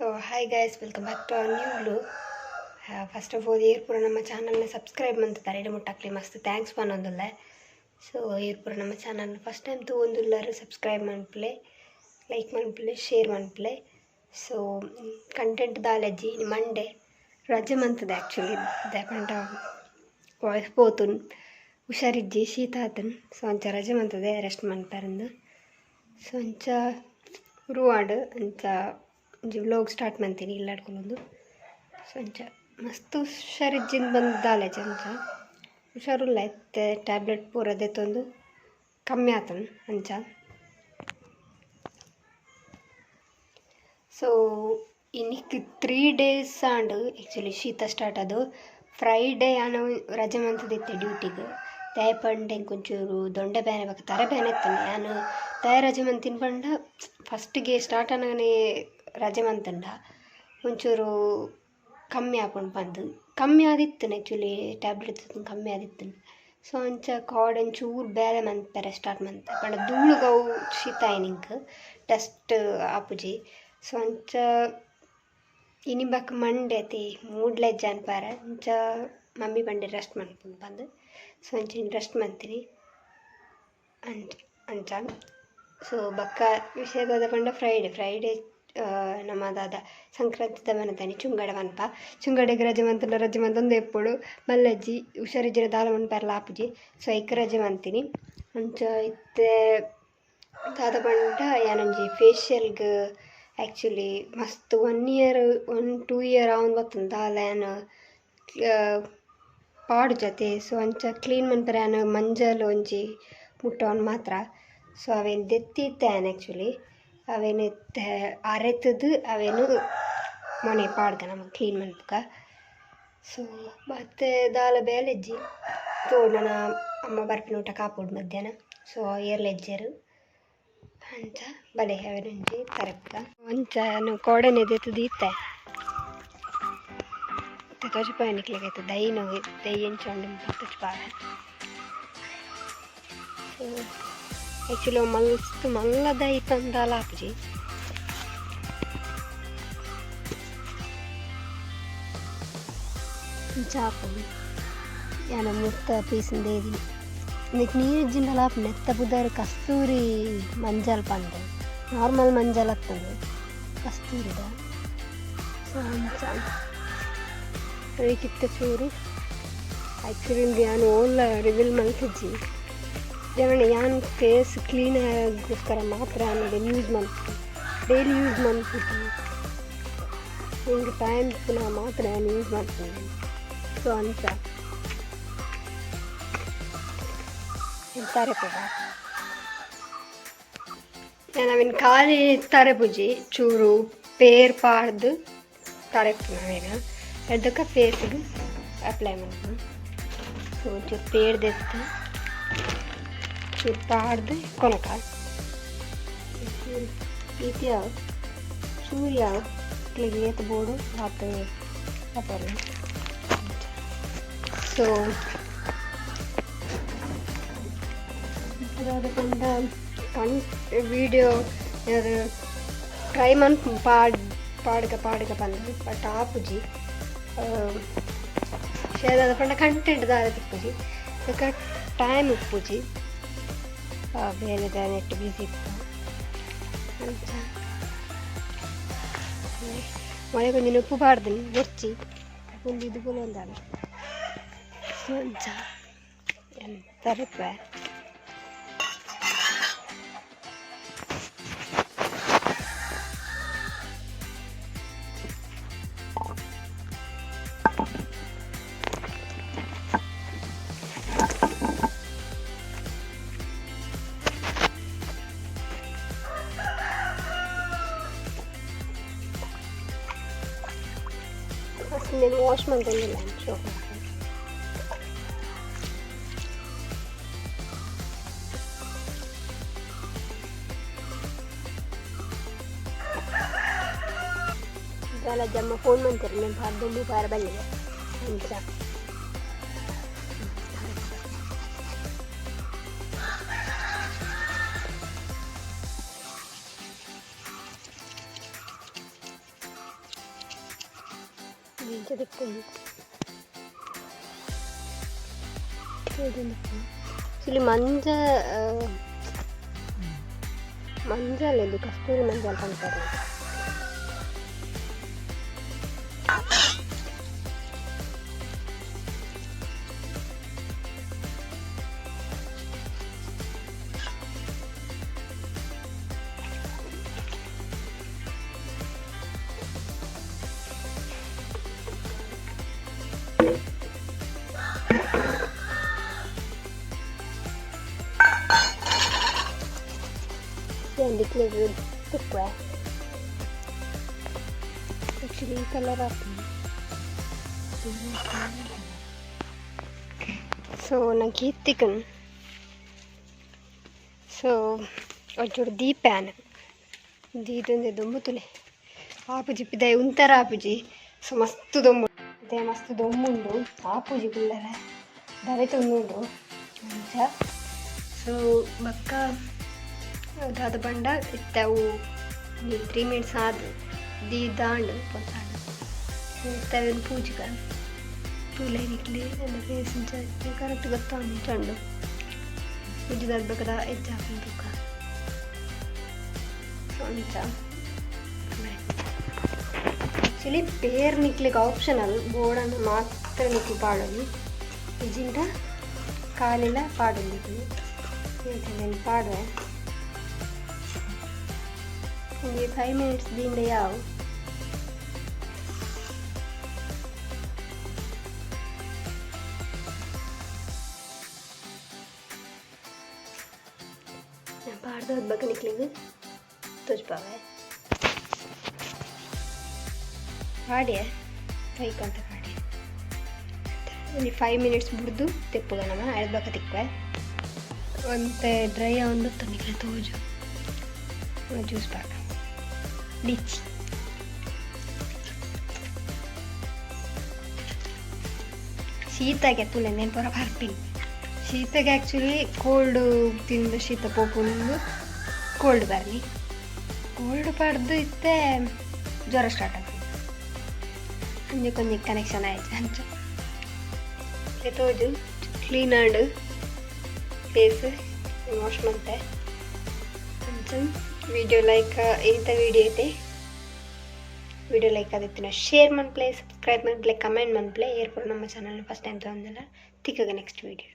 So hi guys, welcome back to our new vlog. First of all ಏರ್ ಪೂರ ನಮ್ಮ ಚಾನಲ್ನ ಸಬ್ಸ್ಕ್ರೈಬ್ ಮಂತಾರೆ ಇಡ ಮುಟ್ಟಾಕ್ಲಿ ಮಸ್ತ್ thanks ಪನ್ನೊಂದುಲ್ಲೆ. ಸೊ ಏರ್ ಪೂರ ನಮ್ಮ ಚಾನಲ್ನ ಫಸ್ಟ್ ಟೈಮ್ ತೂವೊಂದುಲ್ಲಾರು ಸಬ್ಸ್ಕ್ರೈಬ್ ಮನ್ಪುಲೆ, ಲೈಕ್ ಮನ್ಪುಲೆ, ಶೇರ್ ಮನ್ಪುಲೆ. ಸೊ ಕಂಟೆಂಟ್ ದಾಲಜ್ಜಿ ಮಂಡೆ ರಜೆ ಮಂತದೆ ಆ್ಯಕ್ಚುಲಿ ದಾಯೆಪಂಡ ವಾಯ್ಸ್ ಪೋತುನ್ ಹುಷಾರಿಜ್ಜಿ ಶೀತ ಆತನ್. ಸೊ ಅಂಚ ರಜೆ ಮಂತದೆ ರೆಸ್ಟ್ ಮನ್ಪೆರಂದು. ಸೊ ಅಂಚ ರುವಾಡ್ ಅಂಚ ಒಂಜಿ ವ್ಲೋಗ್ ಸ್ಟಾರ್ಟ್ ಮಂತೀನಿ ಇಲ್ಲಾಡ್ಕೊಳೊಂದು. ಸೊ ಅಂಚ ಮಸ್ತ್ ಹುಷಾರಿಜ್ಜಿಂದ ಬಂದು ದಾಲೇಜ್ ಅಂಚ ಹುಷಾರುಲ್ಲ ಇತ್ತೆ ಟ್ಯಾಬ್ಲೆಟ್ ಪೂರ ದೆತ್ತೊಂದು ಕಮ್ಮಿ ಆತನ್ ಅಂಚ. ಸೊ ಇನಿಕ್ 3 ಡೇಸ್ ಆಂಡ್ ಆ್ಯಕ್ಚುಲಿ ಶೀತ ಸ್ಟಾರ್ಟ್ ಅದು. ಫ್ರೈಡೇ ಯಾನ ರಜೆ ಮಂತದಿತ್ತೆ ಡ್ಯೂಟಿಗೆ. ದಾಯೆ ಪಂಡ ಎಂಕ್ ಒಂಚೂರು ದೊಂಡೆ ಬೇನೆ ಬೊಕ ತರೆ ಬೇನೆ ಇತ್ತುಂಡು. ಯಾನ್ ದಾಯೆ ರಜೆ ಮಂತಿನ ಪಂಡ ಫಸ್ಟಿಗೆ ಸ್ಟಾರ್ಟ್ ಆನಗನೇ ರಜೆ ಮಂತುಂಡ ಒಂಚೂರು ಕಮ್ಮಿ ಆಪುಂಡು ಪಂದ್. ಕಮ್ಮಿ ಆದಿತ್ತುಂಡು ಆ್ಯಕ್ಚುಲಿ ಟ್ಯಾಬ್ಲೆಟ್ ಕಮ್ಮಿ ಆದಿತ್ತುಂಡು. ಸೊ ಅಂಚ ಕಾರ್ಡ್ ಒಂಚೂರು ಬೇಲೆ ಮನ್ಪೆರೆ ಸ್ಟಾರ್ಟ್ ಮಂತೆ ಪಂಡ ಧೂಳುಗ್ ಅವು ಶೀತ ಆಯ್ನ ಎಂಕ್ ಡಸ್ಟ್ ಆಪುಜಿ. ಸೊ ಅಂಚ ಇನಿ ಬೊಕ ಮಂಡೆ ಅತಿ ಮೂಡ್ಲ ಇಜ್ಜಿ ಅನ್ಪರೆ ಅಂಚ ಮಮ್ಮಿ ಪಂಡೆ ರೆಸ್ಟ್ ಮನ್ಪುಂಡು ಪಂದ್. ಸೊ ಅಂಚ ಇನಿ ರೆಸ್ಟ್ ಮಂತಿನಿ ಅಂಚ ಅಂಚ. ಸೊ ಬೊಕ್ಕ ವಿಷಯ ದಾದ ಪಂಡ ಫ್ರೈಡೆ ಫ್ರೈಡೆ ನಮ ದಾದ ಸಂಕ್ರಾಂತಿದ ಮನತಾನಿ ಚುಂಗಡ ಪನ್ಪ. ಚುಂಗಡೆಗ್ ರಜೆ ಮಂತುಂಡ ರಜೆ ಮಂತೊಂದು ಇಪ್ಪೊಡು ಮಲ್ಲಜ್ಜಿ ಹುಷಾರಿಜ್ಜಿಡ ದಾಲ ಮನ್ಪೆರೆಲ ಆಪುಜಿ. ಸೊ ಐಕ್ ರಜೆ ಮಂತಿನಿ ಅಂಚ. ಇತ್ತೆ ದಾದ ಪಂಡ ಯಾನೊಂಜಿ ಫೇಶಿಯಲ್ಗ್ ಆ್ಯಕ್ಚುಲಿ ಮಸ್ತ್ 1 ಇಯರ್ 1-2 ಇಯರ್ ಆವೊಂದು ಬತ್ತುಂಡು ದಾಲ ಯಾನ್ ಪಾಡುಜತೆ. ಸೊ ಅಂಚ ಕ್ಲೀನ್ ಮನ್ಪೆರೆ ಯಾನ್ ಮಂಜಲ್ ಒಂಜಿ ಮುಟ್ಟವನ್ ಮಾತ್ರ. ಸೊ ಅವೇನು ದೆತ್ತಿ ಇತ್ತೆ ಯಾನ್ ಆ್ಯಕ್ಚುಲಿ ಅವೇನು ಇತ್ತೆ ಅರೆತುದು ಅವೇನು ಮೊನೆ ಪಾಡ್ಗ ನಮ ಕ್ಲೀನ್ ಮನ್ಪುಗ. ಸೊ ಬತ್ತೆ ದಾಲ ಬೇಲೆಜ್ಜಿ ತೋಡು ನನ ಅಮ್ಮ ಬರ್ಪಿನ ಊಟ ಕಾಪೊಡು ಮಧ್ಯಾಹ್ನ. ಸೊ ಏರ್ಲ ಇಜ್ಜೆರ್ ಅಂಚ ಬಲೆ ಅವೇನೊಂಜಿ ತರೆಪುಗ. ಅಂಚ ಯಾನ್ ಕೋಡನೆ ದೆತ್ತುದು ಇತ್ತೆ ಇತ್ತೆ ತೋಜಿಪಾವೆ ನಿಕ್ಲೆಗ್ ಐತ ದೈನ ದೈ ಎಂಚ ಉಂಡು ತೋಜಿಪಾವೆ. ಸೊ ಆ್ಯಕ್ಚುಲಿ ಮಸ್ತ್ ಮಲ್ಲ ದೈ ಪಂದ್ ದಾಲ ಆಪುಜಿ. ಇಂಚ ಆಪುಂಡು ಯಾನ ಮುತ್ತ ಪೀಸ್ನ್ ದೈದಿನಿ. ಇಂದೆಕ್ ನೀರು ಇಜ್ಜಿಂಡಲ ಆಪುಂಡು. ನೆತ್ತ ಪುದರ್ ಕಸ್ತೂರಿ ಮಂಜಲ್ ಪಂದ್, ನಾರ್ಮಲ್ ಮಂಜಲ್ ಅತ್ತುಂಡು ಕಸ್ತೂರಿದ. ಸೊ ಅಂಚ ಅವೆಕ್ ಇತ್ತೆ ಚೂರು ಆ್ಯಕ್ಚುಲಿ ಇಂದು ಯಾನ್ ಓಲ್ಲ ರಿವೀಲ್ ಮಲ್ತಿಜ್ಜಿ. ಯಾನ್ ಯಾನ್ ಫೇಸ್ ಕ್ಲೀನ್ ಆಗೋಸ್ಕರ ಮಾತ್ರ ಯಾನ್ ಉಂದೆನ್ ಯೂಸ್ ಮಲ್ಪುನಿ, ಡೈಲಿ ಯೂಸ್ ಮಲ್ಪುಜಿ. ಎಂಕ್ ಟೈಮ್ ಇಪ್ಪುನಗ ಮಾತ್ರ ಯಾನ್ ಯೂಸ್ ಮಲ್ಪುನಿ. ಸೊ ಅಂಚ ತರೆಪುಗ ಯಾನ್ ಅವೆನ್ ಖಾಲಿ ತರೆಪುಜಿ, ಚೂರು ಪೇರ್ ಪಾಡ್ದು ತರೆಪುನ ಅವೆನ್ ಎಡ್ದಕ್ಕ ಫೇಸ್ಗ್ ಅಪ್ಲೈ ಮಲ್ಪುನ. ಸೊ ಒಂಚೂರು ಪೇರ್ ದೆತ್ತ್ ಚೂರು ಪಾಡ್ದು ಕೊನಕ ಈತ್ ಯಾವು ಚೂರು ಯಾವು ನಿಕ್ಲೆಗ್ ಏತ್ ಬೋಡು ಆತ್ ಆಪೊಲಿ. ಸೊ ದಾದ ಪಂಡ ಕಣ್ ವೀಡಿಯೋ ಟ್ರೈ ಮನ್ಪು ಪಾಡ್ ಪಾಡ್ಗ ಪಾಡ್ಗ ಪಂದ್ ಬಟ್ ಆಪುಜಿ. ವಿಷಯ ದಾದ ಪಂಡ ಕಂಟೆಂಟ್ ದಾದ ತಿಕ್ಕುಜಿ, ಬೊಕ ಟೈಮ್ ಇಪ್ಪುಜಿ, ಬೇಲೆದ ನೆಟ್ ಬಿಸಿ ಇಪ್ಪ ಅಂಚ. ಮೊಳೆ ಒಂಜಿ ಉಪ್ಪು ಪಾಡ್ದಿನಿ ಬೊರ್ಚಿ ಉಂದು ಇದು ಪೂರ ಒಂದಾಂಡ್. ಸೊ ಅಂಚ ಯಾನ್ ತರೆಪುವೆ. ಫಸ್ಟ್ ಇಂದೆನ್ ವಾಶ್ ಮಂತೊಂದುಲ್ಲೆ ಶೋಕು. ದಾಲ ಜಮ್ಮ ಫೋನ್ ಮಂತೆರ್ ನೆನ್ ಪಾಡ್ ದುಂಬು ಪಾರ ಬಲ್ಲಿಗೆ ಅಂಚ. ಇಂಚ ತಿಕ್ಕುಂಡು ತೋಜೊಂದಿಪ್ಪುಂಡು. ಆಕ್ಚುಲಿ ಮಂಜ ಮಂಜಲ್ ಇದು ಕಸ್ತೂರಿ ಮಂಜಲ್ ಪನ್ಪೆರ್. ನಿಕ್ಲೆಗ್ ತಿಕ್ಕುವೆ ಆಕ್ಚುಲಿ ಈ ಕಲರ್ ಆಪುಂಡು. ಸೊ ನಂಗೆ ಈತ್ ತಿಕ್ಕುಂಡು. ಸೊ ಒಂಚೂರು ದೀಪೆ ಆನ್ ದೀದೊಂದೆ ದೊಂಬು ತುಲೆ ಆಪುಜಿ, ಪಿದಾಯಿ ಉಂತರ ಆಪುಜಿ. ಸೊ ಮಸ್ತ್ ದೊಂಬು ಇತ್ತೆ, ಮಸ್ತ್ ದೊಂಬುಂಡು, ಆಪುಜಿ ಕುಲ್ಲರೆ, ದವೆತೊಂದುಂಡು ಅಂಚ. ಸೊ ಬೊಕ್ಕ ದಾದ ಪಂಡ ಇತ್ತೆ ಅವು 3 ಮಿನಿಟ್ಸ್ ಆದ್ ದೀದಾಂಡ್ ಪೊತ್ತಾಂಡ್. ಇತ್ತೆ ಅವೆನ್ ಪೂಜಿಗ ತೂಲೆ ನಿಕ್ಲೆ, ಎನ್ನ ಫೇಸ್ ಇಂಚ ಕರೆಕ್ಟ್ ಗೊತ್ತಾಂಡ್ ಇಂಚ ಉಂಡು. ಪೂಜಿದಾದ್ ಬೊಕ ಎಂಚ ಆಪುಂಡು ತೂಕ. ಸೊ ಅಂಚ ಆ್ಯಕ್ಚುಲಿ ಪೇರ್ ನಿಕ್ಲೆಗ್ ಆಪ್ಷನಲ್, ಬೋಡಾಂಡ ಮಾತ್ರ ನಿಕ್ಲು ಪಾಡೊಲಿ, ಇಜ್ಜಿಂಡ ಕಾಲಿಲ ಪಾಡೊಲಿ ನಿಕ್ಲು. ಪಾಡುವೆ. ಒಂಜಿ 5 ಮಿನಿಟ್ಸ್ ದೀಂಡ ಯಾವು. ಪಾಡ್ದಾದ್ ಬೊಕ ನಿಕ್ಲೆಗ್ ತೋಜ್ಪಾವೆ. ಪಾಡ್ಯೆ, ಕೈಕ್ ಅಂತ ಪಾಡ್ಯೆ. ಒಂಜಿ 5 ಮಿನಿಟ್ಸ್ ಬುಡ್ದು ತೆಪ್ಪುಗ ನಮ, ಅಯ್ದ್ ಬೊಕ ತಿಕ್ಕುವೆ. ಒಂತೆ ಡ್ರೈ ಆವೊಂದು ನಿಕ್ಲೆ ತೋಜು. ಜ್ಯೂಸ್ ಪಾಕ ಲಿಚಿ. ಶೀತಗೆ ತೂಲೆ ನೆನ್ ಪೂರ ಪರ್ಪಿನಿ. ಶೀತಗೆ ಆ್ಯಕ್ಚುಲಿ ಕೋಲ್ಡ್ ತಿಂದು ಶೀತ ಪೋಪುಂಡು. ಕೋಲ್ಡ್ ಬರ್ನಿ, ಕೋಲ್ಡ್ ಪಡ್ದು ಇತ್ತೆ ಜ್ವರ ಸ್ಟಾರ್ಟ್ ಆಪುಂಡು. ಒಂಜಿ ಕನೆಕ್ಷನ್ ಆಯ್ತು ಅಂಚ. ತೋಜು, ಕ್ಲೀನ್ ಆಂಡ್ ಫೇಸ್, ವಾಶ್ ಮಂತೆ. ಅಂಚ ವಿಡಿಯೋ ಲೈಕ್, ಇಂಥ ವಿಡಿಯೋ ಐತೆ. ವಿಡಿಯೋ ಲೈಕ್ ಆದಿತ್ತಿನ ಶೇರ್ ಮನ್ಪುಲೆ, ಸಬ್ಸ್ಕ್ರೈಬ್ ಮನ್ಪುಲೆ, ಕಮೆಂಟ್ ಮನ್ಪುಲೆ. ಏರ್ ಪೂರ ನಮ್ಮ ಚಾನಲ್ ಫಸ್ಟ್ ಟೈಮ್ ತೂವೊಂದುಲ್ಲ. ತಿಕ್ಕಗ ನೆಕ್ಸ್ಟ್ ವಿಡಿಯೋ.